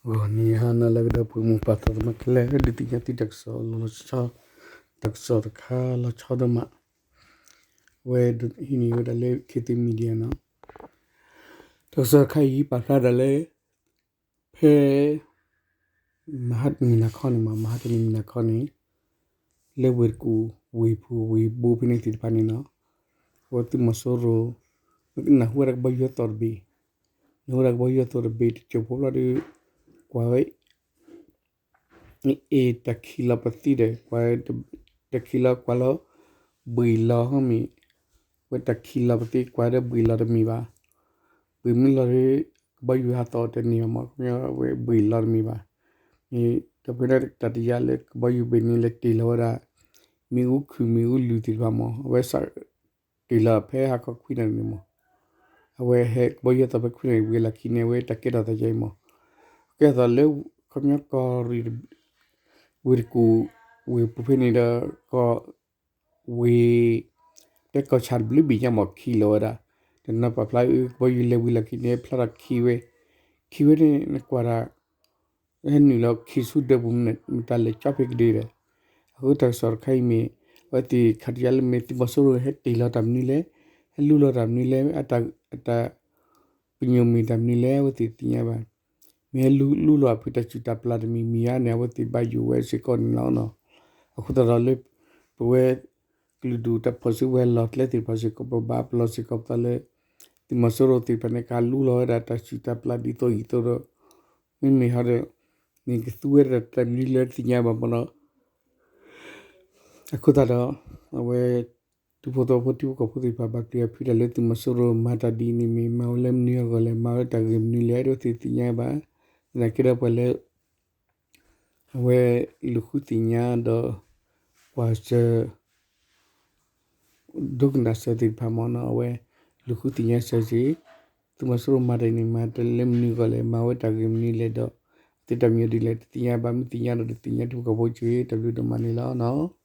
ဂီၤနံၤဟါနၤလၢအဂ့ၤ ဒီပုၢ်ဝဲၢ်မိၢ်ပၢ်သရၣ်သမါခဲလၢာ် ဒုးသ့ၣ်ညါသုတၢ်ကစီၣ်လီၤဆီ တၢ်ကစီၣ်တခါလီၤဆီဒိၣ်မး, ဝဲဟံးန့ၢ်ဝဲဒၣ်လၢ ခေတ်သစ် Media နီၤ, တၢ်ကစီၣ်တခါအံၤပာ်ဖျါဒၣ်လၢ ဖဲ မဟါတနံၤနၤခီန့ၣ်မး မဟါတနံၤနၤခီန့ၣ် လၢဝ့ၢ်တကူၣ် ဝ့ၢ်ဖူ ဝ့ၢ်ဘိဖဲန့ၣ်သ့ၣ်တဖၣ်န့ၣ်နီၤ, အဝဲသုးမီၤစိရိၤ နၢ်ဟူဝဲဒၣ်ကဘီယူၤအသီၣ်တဘ့ၣ်, နၢ်ဟူဝဲဒၣ်ကဘီယူၤအသီၣ်တဘ့ၣ်တစိၢ်ဖိဘျီဒီး ကွၢ်ဝဲ အ့ၣ် တၢ်ခံးလီၤပသံဒီး ကွၢ် တၢ်ခံးလီၤကွၢ်လီၤ ဘှံးလီၤဟီမ့ၢ်, ဝဲတၢ်ခံးလီၤပသံ ကွၢ်ဒီးဘှံးလီၤတမ့ၢ်ဘၣ်, ဘှံးမ့ၢ်လီၤဒီး ကဘီယူၤဟးသီၣ်တန့ၢ်ဘၣ်မး ခီပညီဝဲဘှံးလီၤတမ့ၢ်ဘၣ်, ဒီးဖဲန့ၣ်တၢ်တယာ်လၢကဘီယူၤဘ့ၣ်န့ၣ်လဲၤတ့ၢ်လီၤဝဲဒၣ် မ့ၣ်အူခုၣ်မ့ၣ်အူလုၢ်သ့ၣ်တဖၣ်မး အဝဲစး တ့ၢ်လီၤဖဲဟါခီခွံနၣ်ရံၣ်န့ၣ်မး, အဝဲဟဲကဘီယူၤသီၣ်ဖဲခွံနၣ်ရံၣ်ဝံၤအလီၢ်ခံန့ၣ် အဝဲတၢ်ကဲထီၣ်သးယဲအံၤမး, ကဲထီၣ်သးလၢ ခီပညီကီၢ်ရ့ၣ် ဝ့ၢ်တကူၣ် ဝ့ၢ်ပူၤဖဲန့ၣ်ဒီး ကီၢ် ဝ့ၢ် တဲကီၢ်ဆၣ်တဘျုးဘ့ၣ်ညါမးခံးလီၤဝဲဒၣ်, တနီၤပာ်ဖျါအၢ ကဘီယူၤလဲၤဝံၤလီၢ်ခံန့ၣ် ဖျါထီၣ်ခံးဝဲ, ခံးဝဲန့ၣ် နကွၢ်ဒၣ် ဟဲနုာ်လီၤခံးဆူဒၢးပူၤ မတၤလဲၤကၠီဖဲကဒ့ဒီး, အဃိတၢ်ကစီၣ်တခါအံၤမ့ၢ် အဝဲသ့ၣ်ခးတယာ်လၢမ့ၢ်သုးမီၤစိရိၤဟဲတ့ၢ်လီၤတၢ်မနုၤလဲၣ်, ဟဲလူလီၤတၢ်မနုၤလဲၣ်, အတၢ် ပညိၣ်မ့ၢ်တၢ်မနုၤလဲၣ် အဝဲသ့ၣ်တသ့ၣ်ညါဘၣ်, မ့ၢ်ဟဲလူလူလီၤအဖုတၢ်စူၢ်တၢ်ပျၢ်တမံၤမံၤဧါန့ၣ် အဝဲသ့ၣ်ဘၣ်ယိၣ်ဝဲစ့ၢ်ကီးန့ၣ်လီၤ. အဃိသတးဒီးလၢ ပဝဲ ကလုာ်ဒူၣ်တၢ်ဖီၣ်စုကဝဲၤလီၢ်ကျဲသ့ၣ်တဖၣ်စ့ၢ်ကီး ပဘၣ်ပလီၢ်စ့ၢ်ကီးပသးလၢ သုးမီၤစိရိၤသ့ၣ်တဖၣ်န့ၣ် ကလူလီၤဝဲဒၣ်တၢ်စူၢ်တၢ်ပျၢ်ဒ်သိးအံၤအသိးဒီး မ့မ့ၢ်ဟီဒီး မ့ၢ်ကသူဝဲဒၣ်တၢ်မနုၤလၢတသ့ၣ်ညါဘၣ်မးနီၤ, အဃိသတးဒီး အဝဲ ဒူဖိသဝီဖိထံဖိကီၢ်ဖိသ့ၣ်တဖၣ် ဘၣ်ပျံၤအီၤဖုးတၢ်လၢသုးမီၤစိရိၤမၤတၢ်ဒ်အံၤန့ၣ်မ့ၢ် မၤဝဲလၢမနုၤအဂီၢ်လဲၣ်, မၤဝဲတၢ်ဂ့ၢ်မနုၤလဲၣ် အဲၣ်ဒိးသ့ၣ်ညါဘၣ်. သနာ်က့ဒီးပှၤလၢ အဝဲလူၤဃုသ့ၣ်ညါဒီး ကွၢ်စၢၤ ဒိကနၣ်စၢၤသ့ၣ်တဖၣ်မ့ၢ်နီၤ အဝဲ လူၤဃုသ့ၣ်ညါစၢၤက့ၤ သုးမီၤစိရိၤမၤတၢ်အံၤန့ၣ် မၤတၢ်လၢမနုၤအဂီၢ်လဲၣ်, မၤဝဲတၢ်ဂ့ၢ်မနုၤလဲၣ်ဒီး အသ့ၣ်တၢ်မံၤဒ်လဲၣ် တသ့ၣ်ညါဘၣ်, မ့ၢ်သ့ၣ်ညါဒီးဒုးသ့ၣ်ညါထံဖိကီၢ်ဖိက့ၤ တၢ်ဘျုးဒိၣ်မးန့ၣ်လီၤနီၤ.